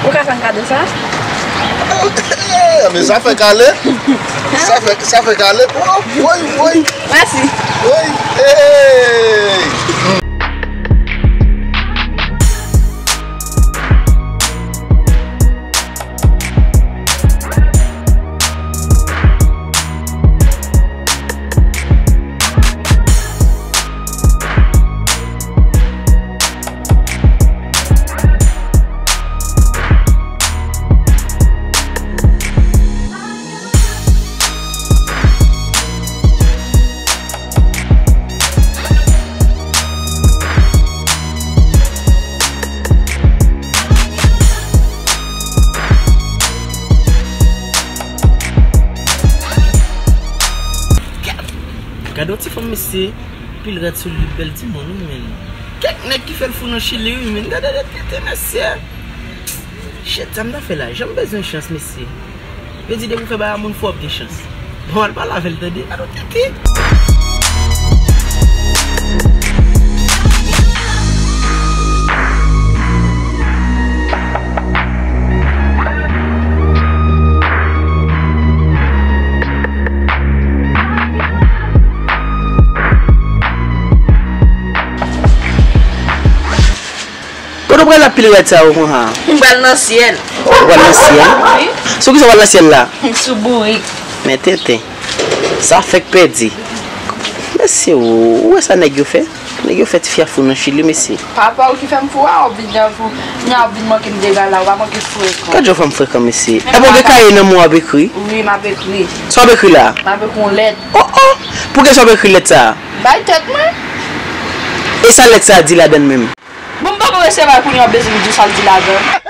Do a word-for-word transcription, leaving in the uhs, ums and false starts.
Ou ka fè m kado sa? Men sa fè kale. Sa fè, sa fè kale. Woy, woy, woy. Mèsi. Woy, hey. Gade yon ti fanm, mesye, pil rad sou li, bèl timoun, wi, men. Kèk nèg ki fè l fou nan Chili, wi, men. Gade de tete, mesye. Shit, sa m ta fè la? Jan m bezwen chans, mesye. Yo di depi w fè bagay a moun, fò w ap gen chans. Bon, al pale avè l, tande. Gade yon tete. Kote w pral ap pile rad sa yo konsa? M pral nan syèl. Ou pral nan syèl? Wi. Sou kisa w pral nan syèl la? Sou bourik. Men tenten. Sa fèk pèdi. Mesye, ou, ou wè sa nèg yo fè? Nèg yo fè tifi a fou nan Chili, mesye. Papa, ou ki fè m fou a, ou vin nan fou. Nya ou vin manke m dega la, ou pa manke frekan. Gad jan w fè m frekan, mesye. Epi w gen kaye nan men w ap ekri? Wi, m ap ekri. Sa w ap ekri la? M ap ekri yon lèt. Oh, oh! Poukisa w ap ekri lèt sa a? Bay tèt mwen. E sa lèt sa a di ladann menm? Bon, m poko resevwa l kounye a, w bezwen m di w sa l di ladan.